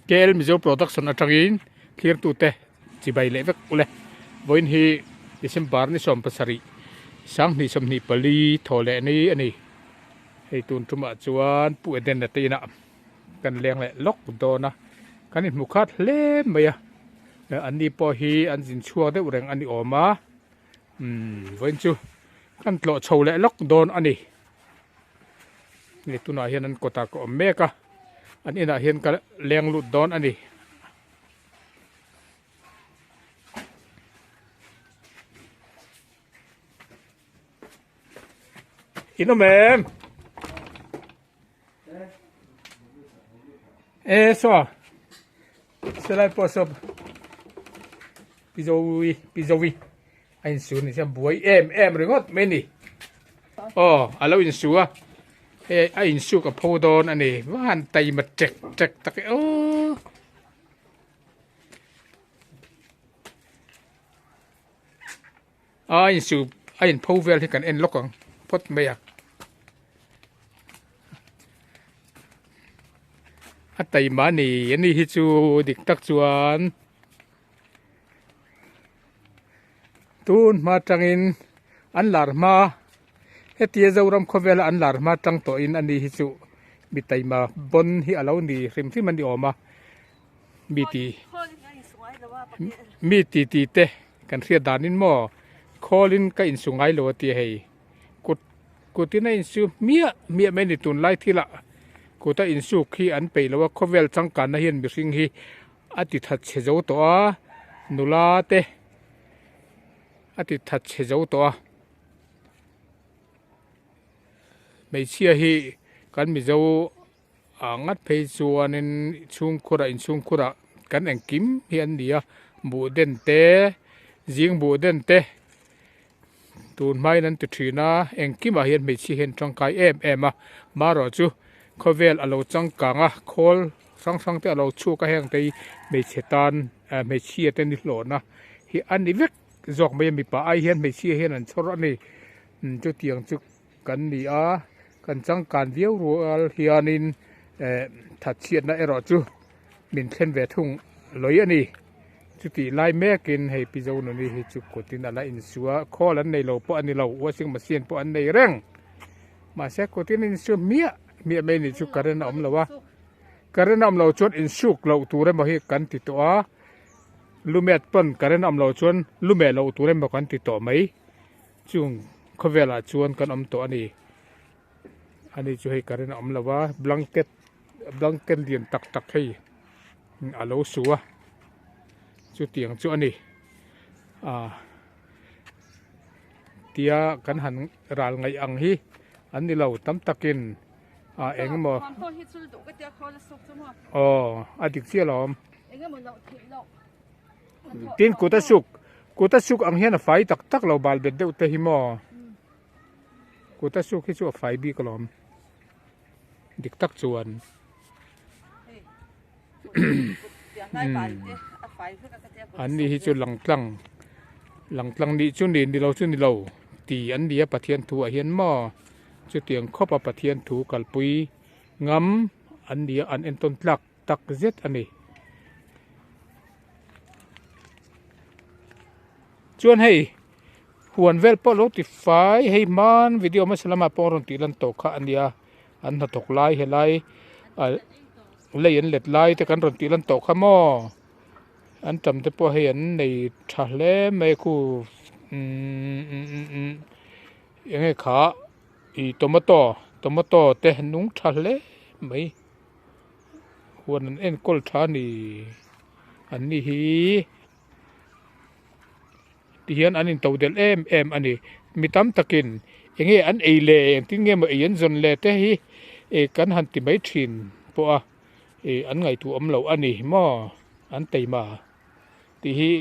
KL Mizo Production atangin thlirtute chibai leh vek ule. Vawiin hi December ni 17 2024 thaw leh ni a ni. Hei tun tumah chuan Pu Eden-a te inah kan leng leh lawk dawn a, kan inhmu khat hle mai a. Anni pawh hi an zin chhuak deuh reng a ni awm a, umm vawiin chu kan tlawh chho leh lawk dawn a ni. Hei tunah hian an kawtah ka awm mek a, an inah hian ka leng lut dawn a ni. In awm em? E saw selai pawh saw Pizovi Pizovi a insu ni chuan buai em em ringawt mai ni aw a lo insu a hei a insuk a pho dawn a ni van taima tek tek tak e aw. A insu a inpho vel hi kan en lawk ang phawt mai a. A taima a ni ani hi chu dik tak chuan tun hma tangin an lar hma hetia Zoram khawvela an lar hma tang tawhin ani hi chu mi taima bawn hi a lo ni hrim hrim a ni awm a. Mi ti mi ti ti te kan hriat danin maw khawlin ka insu ngai lo a tia hei kut kutin a insu hmiah hmiah mai a ni tunlai thilah kut a insuk hi an peih lo a khawvel changkanna hian mihring hi a ti that chhe zo tawh a nula te a ti that chhe zo tawh a hmeichhia hi kan mizo. Ah ngat phei chuanin chhungkhurah inchhungkhurah kan engkim hi an ni a buh den te zing buh den te tun hmain an ti thin a engkimah hian hmeichhia hian tangkai em em a marawh chu khawvel a lo changkang a khawl hrang hrang te a lo chhuak a heng te hi hmeichhe tan ah hmeichhia te ni hlawhna hi a ni vek zawk mai a mipa ai hian hmeichhia hian an chhawr a ni chutiang chu. Kan ni a, kan changkan viau rual hianin eh thatchhiatna erawh chu min thlen ve thung lawih a ni. Chutih lai mekin hei Pi Zonuni hi chu kutin a la insu a, khawl an nei lo pawh a ni lo, washing machine pawh an nei reng. Mahse kutin a insu hmiah hmiah mai ni chu current a awm lo a, current a awm lo chuan insuk loh tur emaw hi kan ti tawh a, lumet pawn current a awm lo chuan lumeh loh tur emaw kan ti tawh mai. Chung khawvelah chuan kan awm tawh a ni. Ani chu hei current a awm lo va, blanket blanket lian tak tak hei a lo su a, chutiang chu a ni. Ah tia kan han ral ngaih ang hi an ni lo tam takin ah engemaw aw a dik chiah lo awm. Tin kut a suk kut a suk ang hian a fai tak tak lo bal bet deuh te hi maw kut a suk hi chu a fai bik alawm dik tak chuan an ni hi chu lang tlang lang tlang nih chu ni ni lo chu ni lo ti an ni a Pathian thu ah hian maw chutiang khawp a Pathian thu kalpui ngam an ni a an entawn tlak. tak zet a ni. Chuan hei huan vel pawh lo ti fai hei hman video hmasa lamah pawh rawn tih lan tawh kha a nia an hnathawk lai helai ah lei an let lai te kan rawn tih lan tawh kha maw an tam te pawh hei an nei tha hle mai khu umm eng nge kha ih tomato tomato te nung tha hle mai. Huan an enkawl tha a ni an ni hi tihian an into delh em em a ni mi tam takin enge an ei le engtin nge maw ei an zawn le te hi ih kan han ti mai thin pawh a ih an ngaihtuah awm loh a ni maw an teima tih hi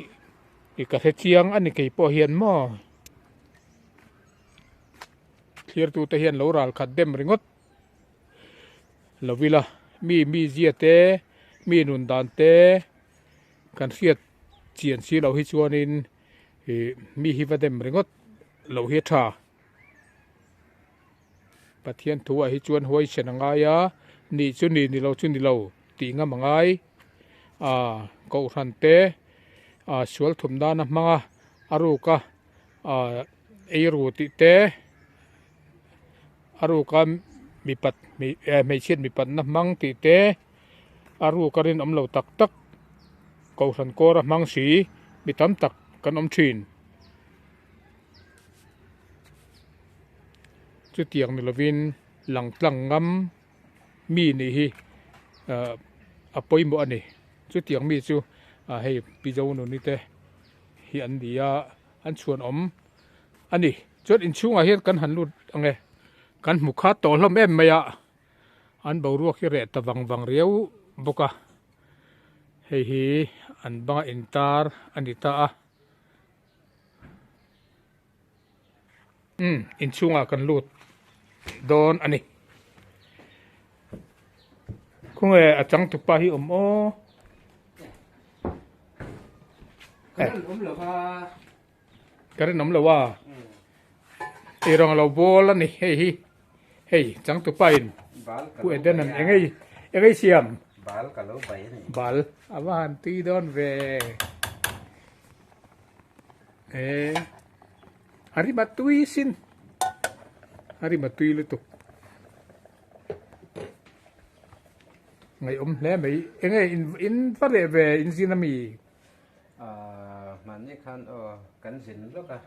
ih ka hre chiang a ni keipawh hian maw thlir tute hian lo ral khat dem ringawt. Lo ila mi mizia te mi nun dan te kan hriat chian si loh hi chuanin ih mi hi va dem ringawt loh hi a tha. Pathian thu ah hi chuan huaisen a ngai a, nih chu ni ni lo chu ni lo tih ngam a ngai. Aaa kohhran te aaa sual thum nana hmanga a ruka aaa eiru tih te a ruka mipat hmeichhiat mipatna hmang tih te a ruka rinawm lo tak tak kohhran kawra hmang si mi tam tak kan awm thin. Chutiang ni lovin lang tlang ngam mi nih hi ahh a pawimawh a ni. Chutiang mi chu ah hei Pi Zonuni te hi an ni a, an chhuanawm a ni. Chuan inchhungah hian kan han lut ang e, kan hmu khat tawh hlawm em mai a, an boruak hi reh ta vang vang riau bawk a, hei hi an banga intar a ni ta a. Umm inchhungah kan lut dawn a ni. Khawnge a changtupa hi awm aw. Current awm lo a. Current awm lo a. Ei rawng lo bawl a ni hei hi. Hei changtupa in Pu Eden an engei engei siam. Bal ka lo bai a ni. Bal a va han tui dawn ve. E a rim a tui sin a rim a tui lutuk ngaihawm hle mai enge in in va reh ve in zin ami ah hmanni khan aw kan zin lawk a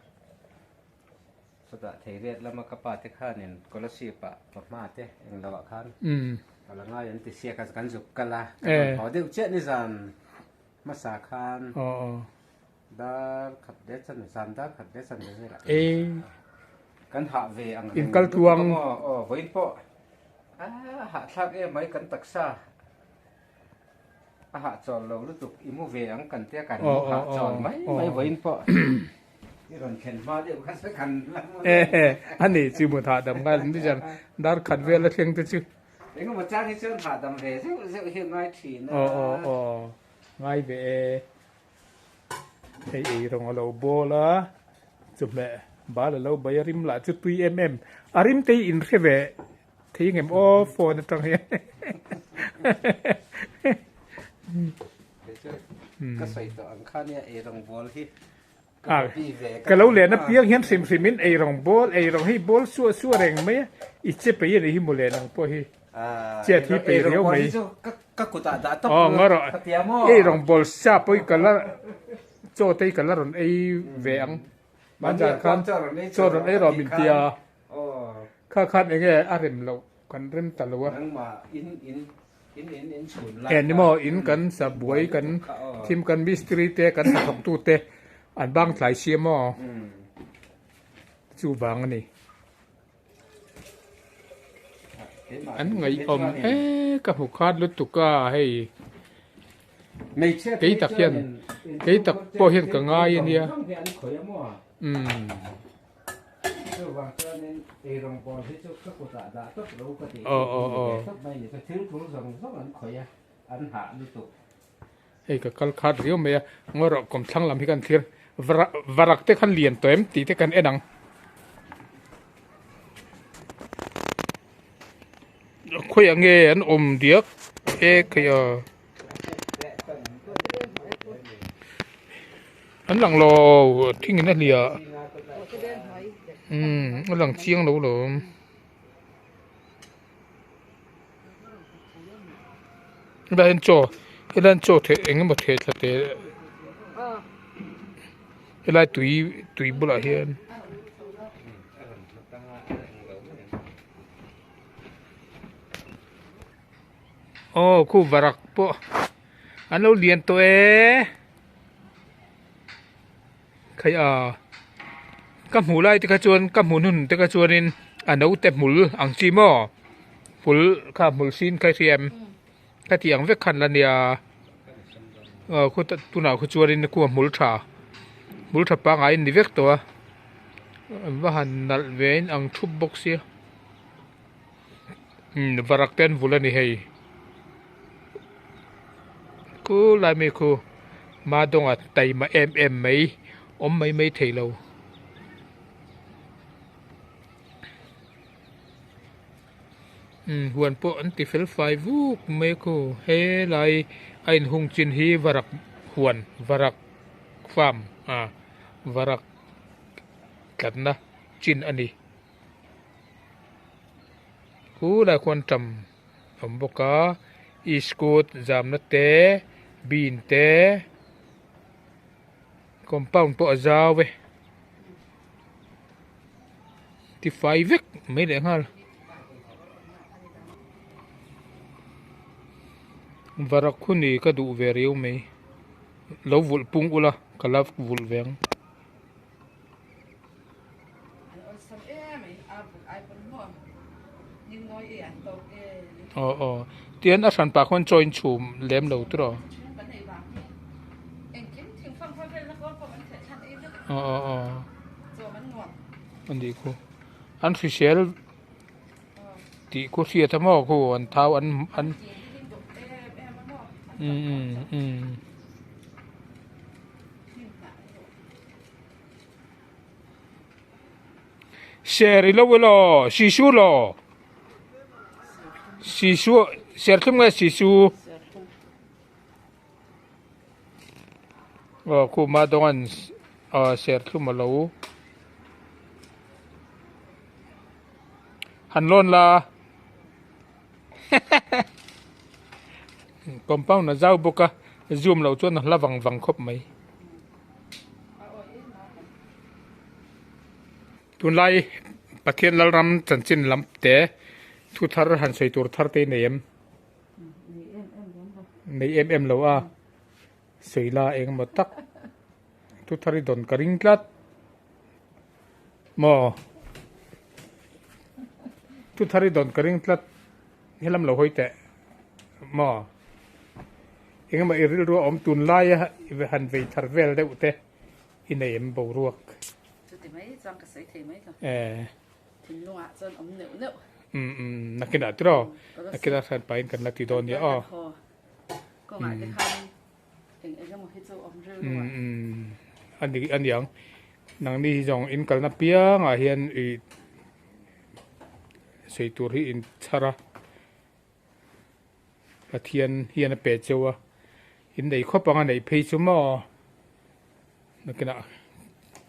chutah theiriat lama ka pa te khanin scholarship ah ka hma te englo ah khan ka la ngai an ti siak a kan zuk kal a ka rawn haw deuh chiah nizan hmasa khan Dar khat leh chan zan dar khat leh chan vel ah kan hah ve ang reng kal tluang aw vawiin pawh a hahthlak em mai kan taksa a hahchawl lo lutuk i mu ve ang kan tia kan mu hahchawl mai mai vawiin pawh i rawn thlen hma deuh kha chu kan la mu a ni chu mut hahdam ngai lo ni dar khat vel a thleng te chu engemaw chang hi chuan hahdam ve zeuh zeuh hi a ngai thin a aw aw aw ngai ve e. Hei ei rawng a lo bawl a, chawhmeh bal a lo bai a rim lah chu tui em em. A rim te hi in hre ve thei ngem aw phone atang hian. Ka sawi tawh ang kha nia ei rawng bawl hi ka hobby ve ka lo len apiang hian hrim hrim in ei rawng bawl ei rawng hei bawl suah suah reng mai a, i che peih a nih hi mawle nang pawh hi. Chiat hi peih riau mai. Ka kutah dah tawp Aw nga rawh. Ei rawng bawl sa pawh i ka la chaw te hi ka la rawn ei ve ang. Hmanzan khan chaw rawn ei rawh min ti a. Kha khan eng nge a rem loh kan rem ta lo a. E ni maw in kan sa buai kan thim kan mistiri te kan hnathawk tu te an bang tlai si a maw. Chuvang a ni. An ngaihawm e ka hmu khat lutuk a hei kei tak hian kei tak pawh hian ka ngai a nia umm. Aw aw aw hei ka kal khat riau mai a ngaw rawh kawmthlang lam hi kan thlir varak te khan lian tawh em tih te kan en ang khawiah nge an awm diak e khaih a an lang lo thing in a hliah umm a lang chiang lo lawm. Helai hian chaw helai hian chaw theh eng emaw theh thla teh helai tui tui bulah hian aw khu varak pawh an lo lian tawh e khaih a ka hmuh lai te kha chuan ka hmuh hnun te kha chuanin a naute hmul ang chi maw hmul kha hmul sin kha i hria em ka tih ang vek khan la nia aw khutah tunah khu chuanin khu a hmul tha hmul tha pangngai a ni vek tawh a an va han nalh ve in ang thup bawk sia umm varak te an vul a ni hei. Khu lai mi khu Madawnga taima em em mai awm mai mai thei lo. Umm huan pawh an ti fel fai vuk mai a khu helai a inhung chin hi varak huan varak farm ah varak tlatna chin a ni khulai khuan tam a awm bawk a iskut zamna te bean te compound pawh a zau e. Tifai vek mai leh nghal. Varak khu ni ka duh ve riau mai. Lo vulh pung ula ka la vulh ve ang. Aw aw tian a hran pah khuan chaw in chhum lem lo tur aw. Aw aw aw. A nih khu an hrisel tih khu hriat a maw khu an thau an an umm umm umm. Ser i lo elaw sisu law sisu serthlum nge sisu aw khuma dawng an serthlum a lo han lawn la compound a zau bawk a zoom loh chuan a hla vang vang khawp mai. Tunlai Pathian Lalram chanchin lam te thu thar han sawi tur thar te nei em? Nei em em lo a, sawi la eng emaw tak thu thar i dawn ka ring tlat maw? Thu thar i dawn ka ring tlat helam lo hawi teh maw? Eng emaw i rilru a awm tunlai a han vei thar vel deuh te i nei em boruak? Chuti mai chuan ka sawi thei mai lo. Eh. Thinlungah chuan awm neuh neuh. Um um nakinah tiraw? Nakinah hran pahin kan la ti dawn nia aw. Kawngah te khan eng eng emaw hi chu awm rilru a. Um um a ni a niang. Nangni hi zawng in kalna piangah hian i sawi tur hi in chhar a. Pathian hian a pe cheu a, in nei khawp ang a neih phei chu maw nakinah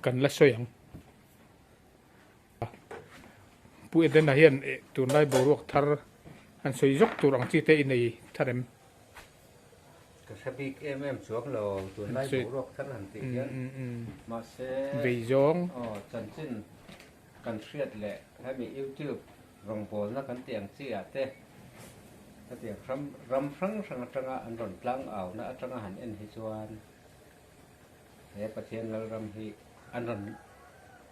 kan la sawi ang. Pu Edena hian tunlai boruak thar han sawi zawk tur ang chi te i nei thar em? Ka hre bik em em chuang lo tunlai boruak thar han tih hian mahse Beizawng. Aw chanchin kan hriat leh hemi YouTube rawngbawlna kan tih ang chi ah te hetiang ram ram hrang hrang atanga an rawn tlang auna atanga han en hi chuan he Pathian Lalram hi an rawn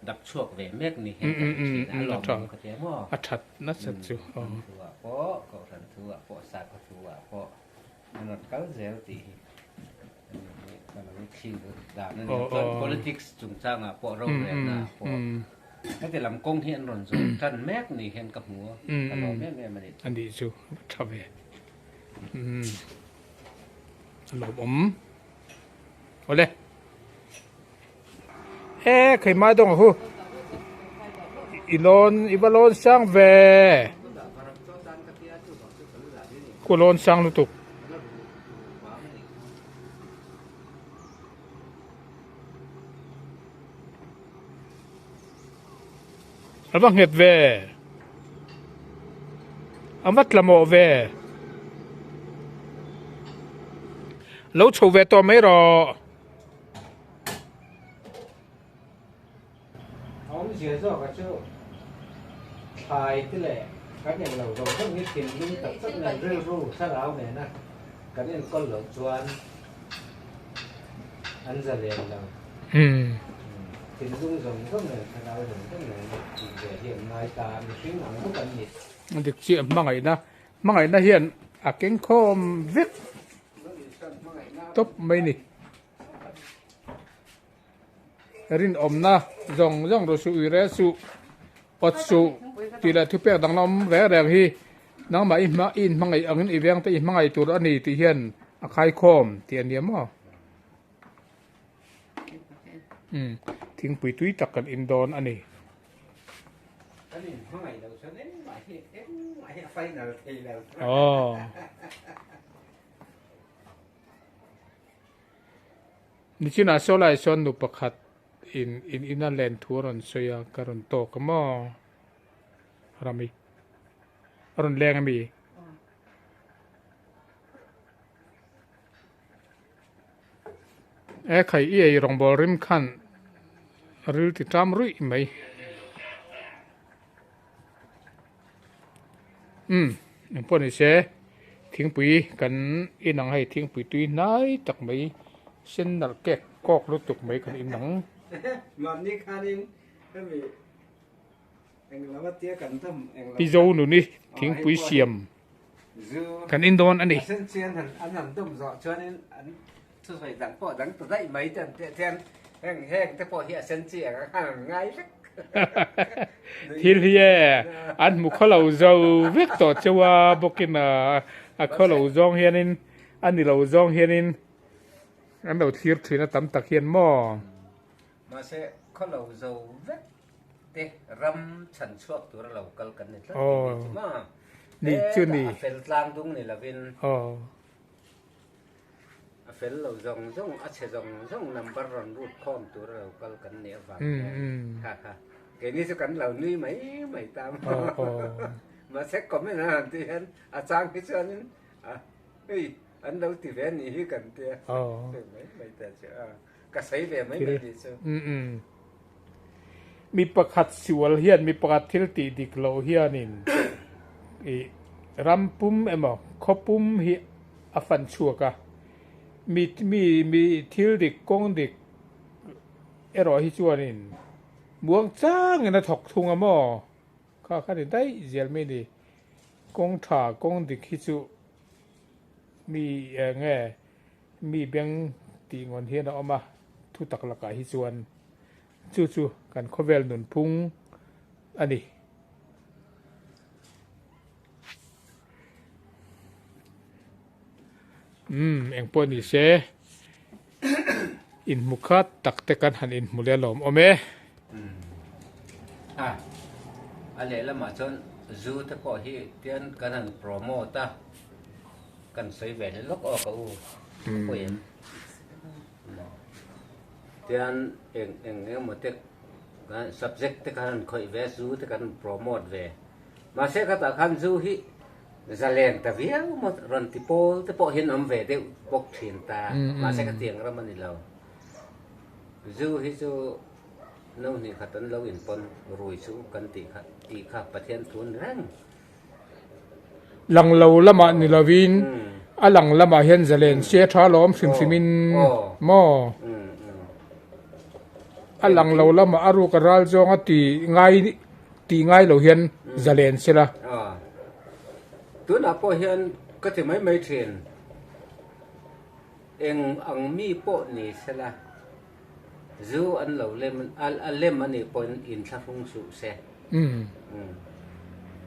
dap chhuak ve mek ni hian ka hmu thin a, a lawmawm ka ti a maw? A that nasa chu. Ram thu ah pawh, Kohhran thu ah pawh, Sakhaw thu ah pawh an rawn kal zel tih hi ka lo thlir dan a ni. Chuan politics chungchangah pawh rorelna ah pawh heti lam kawng hi an rawn zawh tan mek ni hian ka hmu a, ka lawm em em a ni. A nih chu a tha ve. A lawmawm. Awle. E kheimai dawng a hu. I lawn i va lawn sang ve. Ku lawn sang lutuk. A va nghet ve. A va tla mawh ve. Lo chho ve tawh mai rawh. A awmzia zawk a chu thlai te leh kan eng lo zawng zawng hi thinlung tak tak nen rilru thlarau nena kan enkawl loh chuan an zalen lo. Thinlung zawng zawng nen thlarau zawng zawng nen tih ve hi an ngai ta a, mihring ang bawk an ni. Dik chiah hmangaihna hmangaihna hian a kengkhawm vek tawp mai ni. Rinawmna zawng zawng ru suh, ui rel suh, awt suh tih leh thupek danglam reng reng hi nangmah i hma i inhmangaih angin i vengte i hmangaih tur a ni tih hian a khaikhawm tih a nia maw? Umm thingpui tui tak kan in dawn a ni. Kan in hmangaih loh chuan engmah hi engmah hi a final thei lo. Aw. Nichinah saw lai sawn nu pakhat in in ina len thu a rawn sawi a, ka rawn tawk a maw? Rami. A rawn leng a mi? E khai i ei rawngbâwl rim khan ril ti ṭam ruih mai. Umm eng pawh ni se thingpui kan in ang hei thingpui tui hnai tak mai sen nalh kek kawk lutuk mai kan in ang. Pi Zonuni thingpui siam kan in dawn a ni. Thil hi e an hmu khaw lo zo vek tawh cheu a bawkin a khaw lo zawng hianin a ni lo zawng hianin an lo thlir thin a tam tak hian maw. Mahse khaw lo zo vek te ram chhan chhuak tura lo kal kan ni tlat tih ni chu ma. Ni chu ni. A fel tlang dung ni lovin a fel lo zawng zawng a chhe zawng zawng number rawn rut khawm tura lo kal kan nih avang hian kha kha keini chu kan lo nui mai mai ta maw. Mahse comment an han tih hian a chang hi chuanin hei an lo ti ve anih hi kan tia mai mai ta chu a. Ka sawi ve mai mai tih chu. Umm. Mi pakhat sual hian mi pakhat thil tih dik loh hianin ih ram pum emaw khaw pum hi a fan chhuak a. Mi mi mi thil dik kawng dik erawh hi chuanin muang changin a thawk thung a maw? Kha kha ni daih zel mai ni. Kawng tha kawng dik hi chu mi eng nge Mi beng tih ngawn hian a awm a, thu tak lakah hi chuan chu chu kan khawvel nunphung a ni. Umm, eng pawh ni se, inhmu khat tak te kan han inhmu leh alawm awm e. A, a lehlamah chuan zu te pawh hi tian kan han promote a. Kan sawi ve leh lawk aw ka u ka pawi em. Tian eng eng emaw te kan subject te khan an khawih ve zu te kan promote ve. Mahse khatah khan zu hi zalen ta viau maw rawn ti pawl te pawh hian awm ve deuh bawk thin ta. Mahse khatiang ram a ni lo. Zu hi chu no hnih khat an lo inpawn rui chu kan tih kha tih kha Pathian thu a ni reng. Lang lo lamah ni lovin a lang lamah hian zalen sia tha lawm hrim hrimin maw? A lang lo lamah a ruk a ral zawng a ti ngai tih ngai lo hian zalen sela. Tunah pawh hian ka ti mai mai thin. Eng ang mi pawh ni sela zu an lo lem a lem a nih pawhin inthlahrung suh se.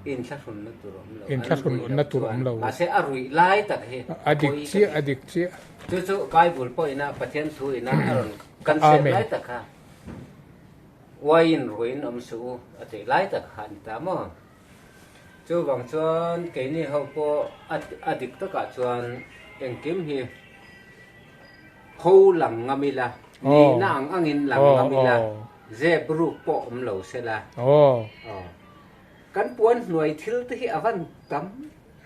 Inthlahrunna tur a awm lo. Inthlahrunna tur a awm lo. Mahse a ruih lai tak hi a dik chiah a dik chiah. Chu chu Bible pawhin a Pathian thu ina a rawn kan hriat lai tak kha uaiin ruiin awm suh u a tih lai tak kha a ni ta maw? Chuvang chuan keini ho pawh a dik takah chuan engkim hi pho lang ngam ila, nihna ang angin lang ngam ila, zep ruk pawh awm lo sela. Kan puan hnuai thil te hi a van tam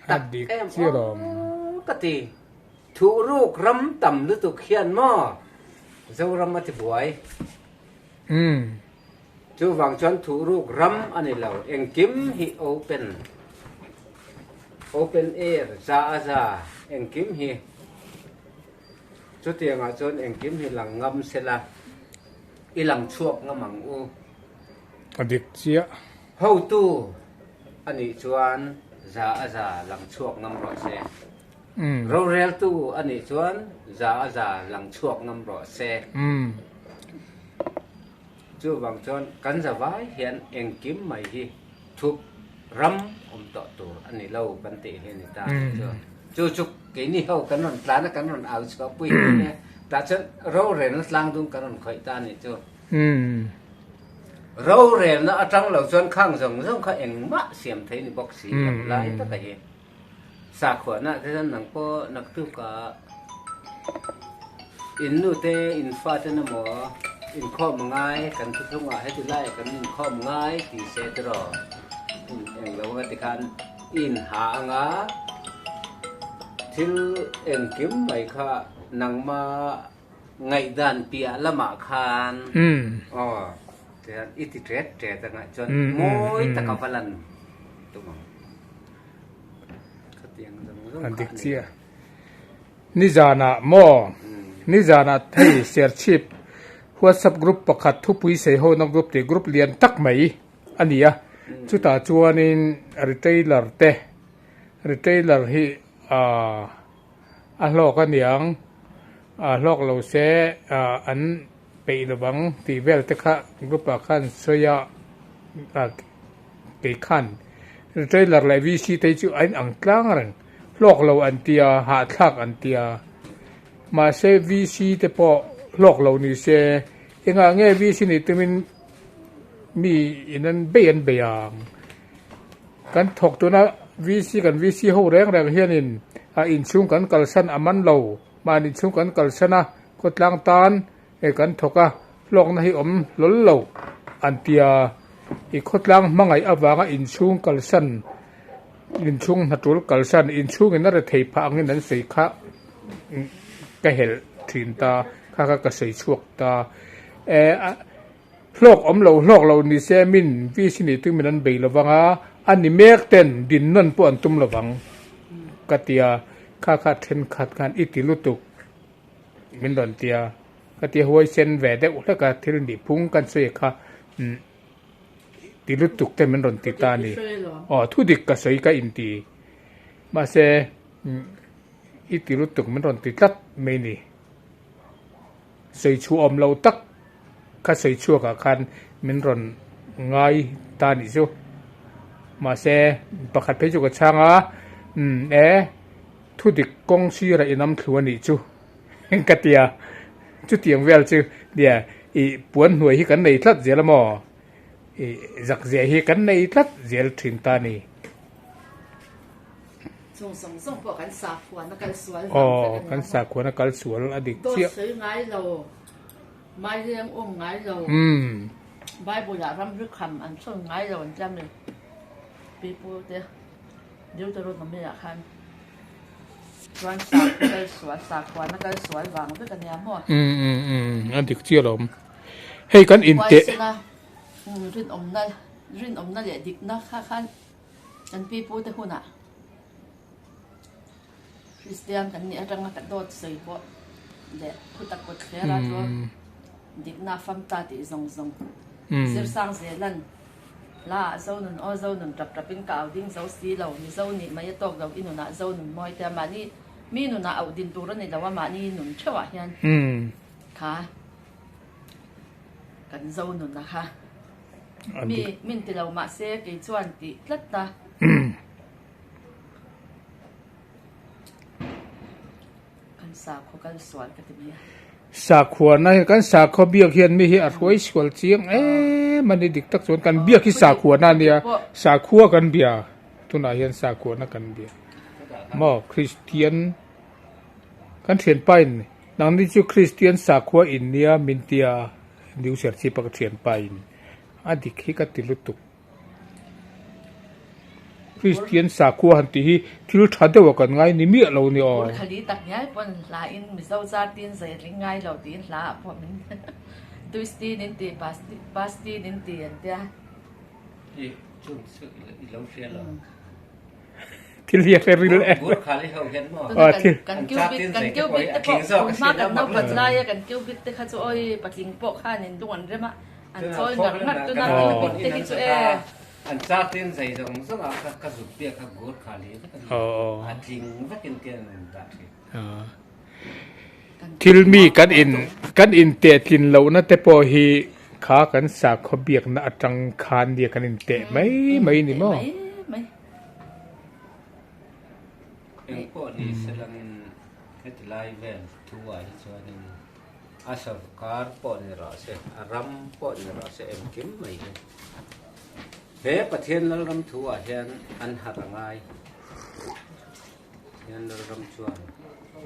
tak em aw ka ti. Thuh ruk ram tam lutuk hian maw Zoram a ti buai. Chuvang chuan thuhruk ram a ni lo, engkim hi open, open air, za a za, engkim hi chutiangah chuan engkim hi lang ngam sela, i lang chhuak ngam ang u. A dik chiah. Hotu a nih chuan za a za lang chhuak ngam rawh se. Roreltu a nih chuan za a za lang chhuak ngam rawh se. Chuvang chuan kan zavai hian engkim mai hi thup ram awm tawh tur a ni lo kan tih hi a ni ta tih chu. Chu chu keini ho kan rawn tlan a, kan rawn au chhuah pui hi nia. Tah chuan rorelna tlang dung kan rawn khawih ta a nih chu. Rorelna atang lo chuan khang zawng zawng kha engmah siam thei ni bawk si lo lai taka hi. Sakhuana te chuan nang pawh naktuk ah in nu te in fa ten emaw inkhawm a ngai kan thuthlung ah heti lai ah kan inkhawm ngai ti se tiraw eng lo anga tikhan i inha anga thil engkim mai kha nangma Ngaihdan piah lamah khan aw tihian i ti ṭet ṭet anga chuan mawi taka va lan tum ang. Khatiang zawng zawng kha a ni. Nizanah maw? Nizanah hei Serchhip WhatsApp group pakhat thupui saihona group tih group lian tak mai a ni a. Chutah chuanin retailer te retailer hi aaa. A hlawk a niang, a hlawk lo se an peih lo vang tih vel te kha group ah khan sawi a, kei khan retailer leh VC te hi chu a inang tlang reng, hlawk lo an tia, hahthlak an tia, mahse VC te pawh hlawk lo ni se engah nge VC nih tumin mi in an bei an bei ang. Kan thawk tuna VC kan VC ho reng reng hianin a inchhung kan kalsan a man lo, mahni inchhung kan kalsan a, khawtlang tan e kan thawk a, hlawkna hi awm hlawl lo an tia. I khawtlang hmangaih avanga inchhung kalsan, inchhung hnatul kalsan, inchhungin a rethei phah angin an sawi kha ka helh thin ta, kha kha ka sawi chhuak ta. E. Hlawk awm lo hlawk lo ni se min VC nih tu min an bei lovang a, a ni mek ten din nawn pawh an tum lovang ka ti a, kha kha thenkhat khan i ti lutuk min rawn ti a, ka ti a huaisen ve deuh hlek a thil nih phung kan sawi kha umm ti lutuk te min rawn ti ta a ni. Aw thudik ka sawi ka inti mahse umm i ti lutuk min rawn ti tlat mai ni. Sawi chhuah awm lo tak kha sawi chhuak ah khan min rawn ngai ta nih chu. Mahse pakhat phei chu ka chhang a, umm e thudik kawng sirah i nam thlu a nih chu ka ti a, chutiang vel chu nia ih puan hnuai hi kan nei tlat zel a maw ih zak zeh hi kan nei tlat zel thin ta a ni. Chung zawng zawng pawh kan sakhuana kal sual vang vek a ni. Aw, kan sakhuana kal sual a dik chiah. Dawt sawi ngai lo, maileng um ngai lo, Bible ah ramri kham an thawn ngai lo an tia mi pipu te Deuteronomy ah khan chuan sakhua kal sual, sakhuana kal sual vang vek a nia maw? Um um um, a dik chiah alawm. Hei kan inteh. Huaisena rinawmna, rinawmna leh dikna kha khan Kan pipute hunah Kristian kan nih atanga ka dawt sawi pawh leh thutak kawt thlera chu dikna a fam ta tih zawng zawng Zirsang Zelan hla ah Zonun aw Zonun tap tap in ka au ding zo si lo Mizo nih mai a tawk lo i nunah Zonun mawi te a mahni mi nunah auh din tur a ni lo a mahni nun theuh ah hian kha kan Zonun a kha. Mi min ti lo mahse kei chuan tih tlat ta. Kan sakhaw kal sual ka ti mai a. Sakhua na hian kan sakhaw biak hian mi hi a hruai sual chiang em a ni dik tak chuan kan biak hi sakhua na a nia sakhua kan bia tunah hian sakhua na kan bia maw Kristian kan thianpa in nangni chu Kristian sakhua in nia min tia. New Serchhip a ka thianpa in a dik hi ka ti lutuk. Kristian sakhua han tih hi thil tha deuh a kan ngai ni miah lo ni aw. Burkhali tak ngial pawn hla in Mizo zar tin zai ring ngai lo tiin hla ah pawh min Tuistin in ti Pastin in ti an tia. I chung chu i lo hria lo. Thil hi a hre ril em. Burkhali ho hian maw. Aw thil. Kan cubic kan cubic te pawh tun hma kan naupan laia kan cubic te kha chu awi patling pawh khan in dung an rem a an chawi ngar ngar tuna cubic te hi chu e. An chatin zai zawng zawng ah kha ka zuk biak kha Gurkhali vek a ni. A tling vekin tian an dah thin. Thil mi kan in kan inteh tlin lohna te pawh hi kha kan sakhaw biakna atang khan nia kan inteh mai mai ni maw? Engpawh ni se langin heti lai vel thu ah hi chuanin. A sorkar pawh ni rawh se, a ram pawh ni rawh se engkim mai hi he Pathian Lalram thu ah hian an harh a ngai. Pathian Lalram chuan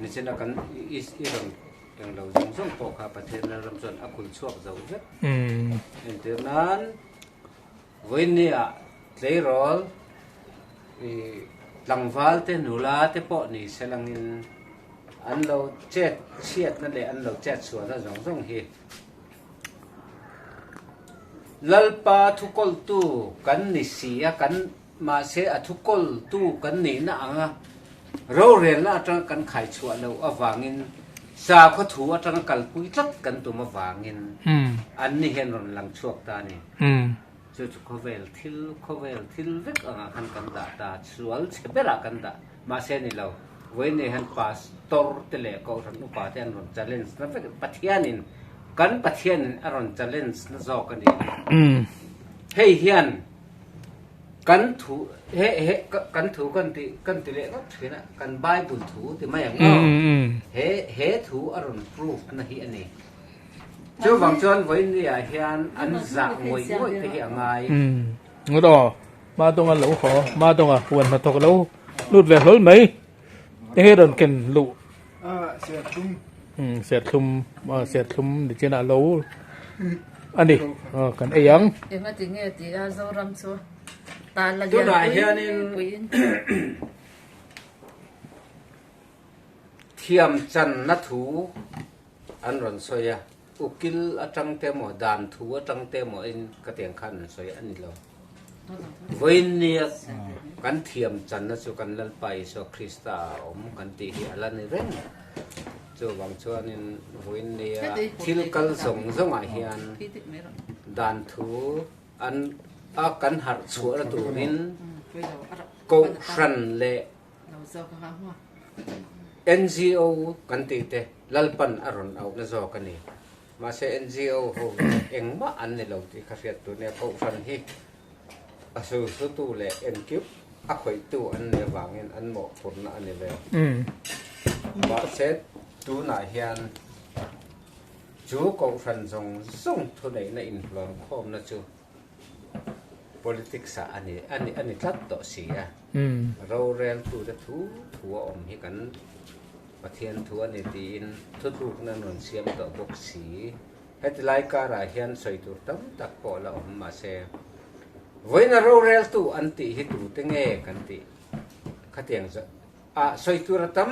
nichina kan i rawn englo zawng zawng pawh kha Pathian Lalram chuan a kulh chhuak zo vek. Entir nan Vawinia tleirawl i tlangval te nula te pawh ni se langin an lo chet chhiatna leh an lo chet chhuahna zawng zawng hi Lalpa thukawltu kan ni si a, kan mahse a thukawltu kan nihna anga rorelna atanga kan khai chhuah loh avangin sakhaw thu atanga kalpui tlat kan tum avangin an ni hian rawn lang chhuak ta a ni. Chu chu khawvel thil khawvel thil vek angah khan kan dah ta, sual chhe berah kan dah. Mahse ni lo, vawiin hian pastor te leh kohhran upa te an rawn challenge na vek, Pathianin, kan Pathianin a rawn challenge na zawk a ni. Hei hian kan thu he he kan thu kan ti kan ti leh ngawt thin a, kan Bible thu ti mai ang aw, he he thu a rawn proof na hi a ni. Chuvang chuan vawiin hian an zah ngawih ngawih te hi a ngai. Ngawt aw, Madonga lo haw, Madonga huan hnathawk lo lut ve hlawl mai. Enge rawn ken luh? Serthlum. Serthlum, serthlum ni chin ah lo a ni. Kan ei ang. Enga ti nge ti a Zoram chu tan la Tunah lian hianin puiin. Thiam channa thu An rawn sawi a, ukil atang te emaw, dan thu atang te emaw in ka tiang khan an sawi a ni lo. Vawiin nia kan thiam channa chu kan Lalpa Isua Krista a awm kan tih hi a la ni reng. Chuvang chuanin vawiin nia thil kal zawng zawngah hian dan thu an a kan harh chhuahna turin Kohhran leh NGO kan tih te Lalpan a rawn auhna zawk a ni. Mahse NGO ho hi engmah an ni lo tih kha hriat tur nia Kohhran hi a sulhlutu leh engkim a khawihtu an nih avangin an mawhphurhna a ni ve. Mahse tunah hian chu Kohhran zawng zawng thuneihna inhlawm khawmna chu Politics ah a ni a ni a ni tlat tawh si a. Roreltute thu thu a awm hi kan Pathian thu a ni tiin thutlukna an rawn siam tawh bawk si. Heti lai karah hian sawi tur tam tak pawh la awm mahse vawiina roreltu an tih hi tute nge kan tih khatiang zawh ah sawi tur a tam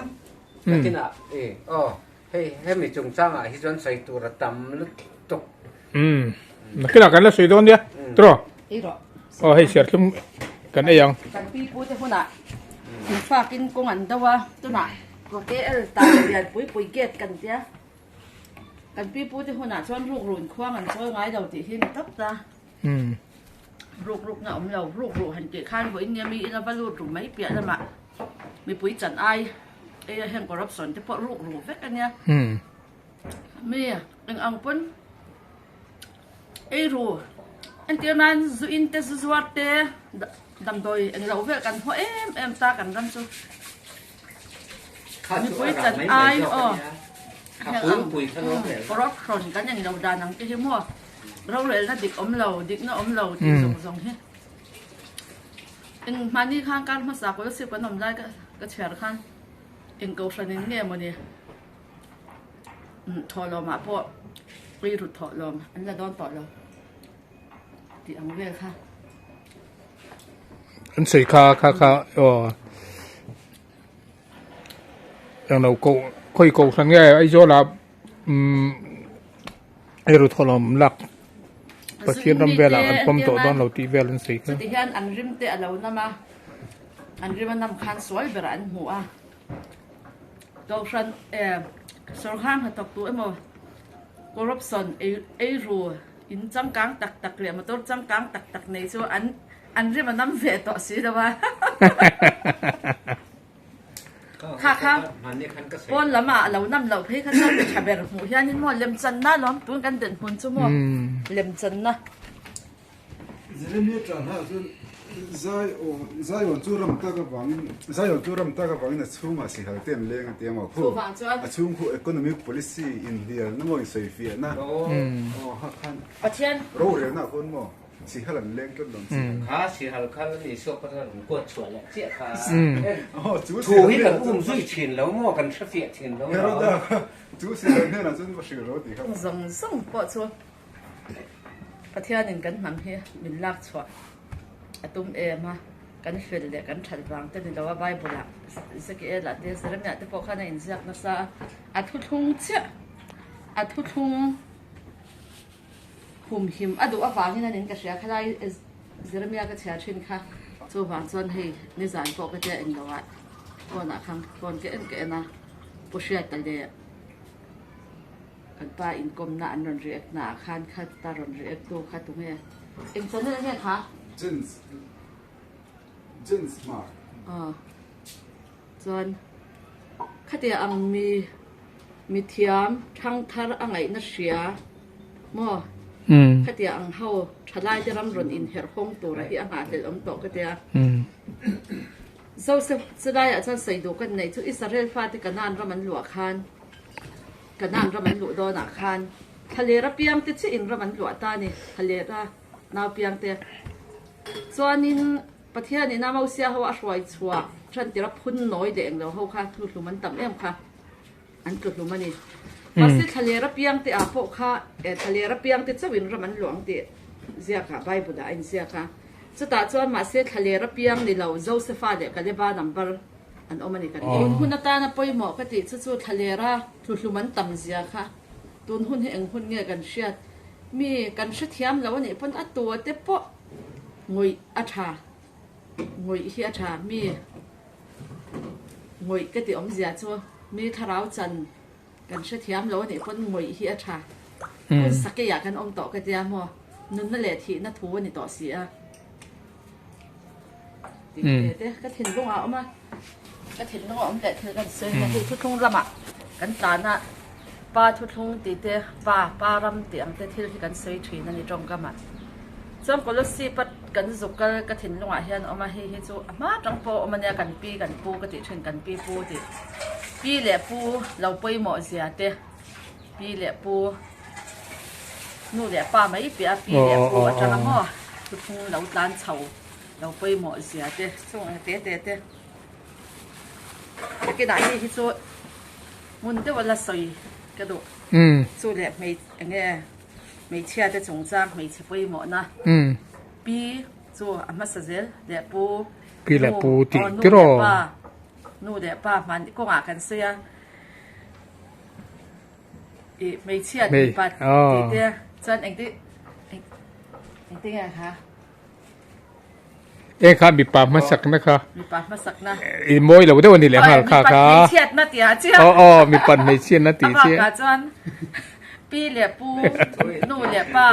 nakinah i aw hei hemi chungchangah hi chuan sawi tur a tam lutuk. Umm nakinah kan la sawi dawn nia tiraw aw hei serthlum kan ei ang. Kan pi pu te hunah in fakin kawng an do a tunah KL tan lian pui pui gate kan tia kan pi pu te hunah chuan ruk run khuang an chawi ngai lo tih hi ni tawp ta ruk ruk na awm lo ruk ruh han tih khan vawiin nia mi ina va lut ru mai piah lamah mipui chan ai ei a heng corruption te pawh ruk ruh vek ania. Mi eng ang pawn ei ru entir nan zu in te zu zuar te damdawi eng loh vel kan haw em em ta kan ram chu mipui chan ai aw heng ang corruption kan eng lo dan ang te hi maw rorelna dik awm lo dikna awm lo tih zawng zawng hi eng mahni khan kar hmasa scholarship kan awm lai ka chhiar khan eng kohhran in nge mawni. Thawhlawmah pawh ui rut thawhlawm an la dawn tawh lo tih ang vel kha. An sawi kha kha kha aw englo ko khawi ko hran nge Aizawl ah umm ei rut thawhlawm lak Pathian ram velah an pawm tawh dawn lo tih vel an sawi kha. Chuti hian an rim te a lo nam a, an rim a nam khan sual berah an hmu a. Kohhran eh sawrkar hnathawk tu emaw corruption ei ei ru in changkang tak tak leh motor changkang tak tak nei chu an an rim a nam ve tawh si lo a kha kha pawn lam ah a lo nam loh phei kha chuan mi tha ber hmuh hian in maw lemchanna lawm tun kan den hmun chu maw lemchanna. Jeremia tang hna chuan. Zion chu ram tak avangin Zion chu ram tak avangin a chhungah sihal te an leng a ti a maw khu a chhung khu economic policy inhnialna maw insawifiahna aw ha khan rorelna ah khawn maw sihal an leng tlat lo ang sihal kha sihal kha la ni suak pawh rawn kuat chhuah leh chiah kha thu hi kan um zui thin lo maw kan hrefiah thin lo Heroda kha chu sihal hnenah chuan va hrilh ro tih kha zawng zawng pawh chu Pathianin kan hnam hi min lak chhuah a tum em a, kan fel leh kan that vang te ni lo a, Bible ah Ezekiel ah te Jeremiah te pawh khan a inziak nasa a, a thuthlung chiah a thuthlung humhim a duh avangin a nin ka hria khalai Jeremiah ka chhiar thin kha chuvang chuan hei nizan pawh ka tia englo ah phone ah khan phone ka en ka en a Pu Hriata leh Kan pa inkawmna an rawn react na ah khan kha ta rawn react tu kha tunge? Eng channel nge kha? Jens Jens Hmar. Aw chuan khatia ang mi mithiam thangthar a ngaihna hria maw khatia ang ho thalai te ram rawn inherh hawng tura hi a nghahhlelh awm tawh ka tia. Joseph chulaiah chuan sawi duh ka neih chu Israel fate Kanaan ram an luah khan Kanaan ram an luh dawnah khan thlalera piangte chiahin ram an luah ta a ni, thlalera nau piangte. Chuanin Pathianin a Mosia ho a hruai chhuah tantira phun nawi leh englo ho kha tluhlum an tam em kha an tluhlum a ni. Mahse thlalera piangte ah pawh kha thlalera piangte chauhin ram an luah ang tih ziakah Bible ah a inziak a. Chutah chuan mahse thlalera piang ni lo Josefa leh Kaleba number an awm a ni kan ti. Tun hun atana pawimawh ka tih chu chu thlalera tluhlum an tam zia kha tun hun hi eng hun nge kan hriat mi kan hrethiam lo a nih pawn a tua te pawh ngawih a tha ngawih hi a tha mi ngawih ka tih awmzia chu mi thlarau chan kan hrethiam lo a nih pawn ngawih hi a tha hun sakeiah kan awm tawh ka tia maw nunna leh thihna thu a ni tawh si a. Tih te te ka thinlung ah a awm a, ka thinlung a awm leh thil kan sawi nia hei thuthlung ramah kan tlan a pa thuthlung tih te pa pa ram tih ang te thil hi kan sawi thin a ni tawngkam ah chuan Kolasib a kan zuk kal ka thinlung ah hian a awm a hei hi chu a hma tang pawh a awm a nia kan pi kan pu ka tih thin kan pi pu tih pi leh pu lo pawimawh zia te Pi leh pu, nu leh pa mai piah a pi leh pu atanga maw thuthlung lo tlan chho lo pawimawh zia te chung ang te te te takinah hei hi chu hmun deuh a la sawi ka duh chu leh hmei enge hmeichhia te chungchang hmeichhe pawimawhna pi chu a hmasa zel leh pu pi leh pu tih tiraw nu leh pa hman kawngah kan sawi a. I hmeichhia tih pat tih te chuan engti engti nge kha Eng kha mipa hmasak na kha mipa hmasak na i mawi lo deuh ani leh nghal kha kha hmeichhiat na tia chiah aw aw mipa hmeichhiat na tih chiah a chuan pi leh pu nu leh pa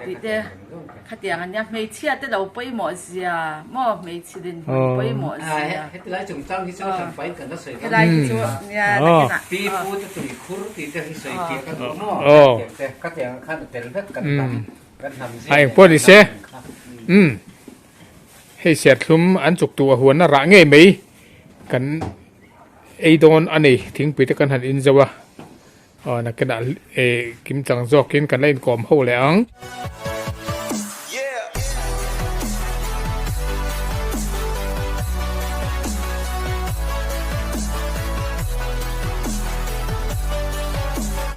tih te Khatiang a nia, hmeichhia te lo pawimawh zia maw, hmeichhe dinhmun pawimawh zia. Hetilai chungchang hi chu hranpain kan la sawi dawn. Helai hi chu nia nakinah. Pi pu te tui khur tih te hi sawi fiah ka duh maw, khatiang te, khatiang khan a tel vek kan hnam, kan hnam zia A engpawh ni se, umm hei serthlum an chuk tu a huan a rah ngei mai kan ei dawn a ni, thingpui te kan han in zo a. Aw nakinah eh kimchang zawkin kan la inkawm ho leh ang.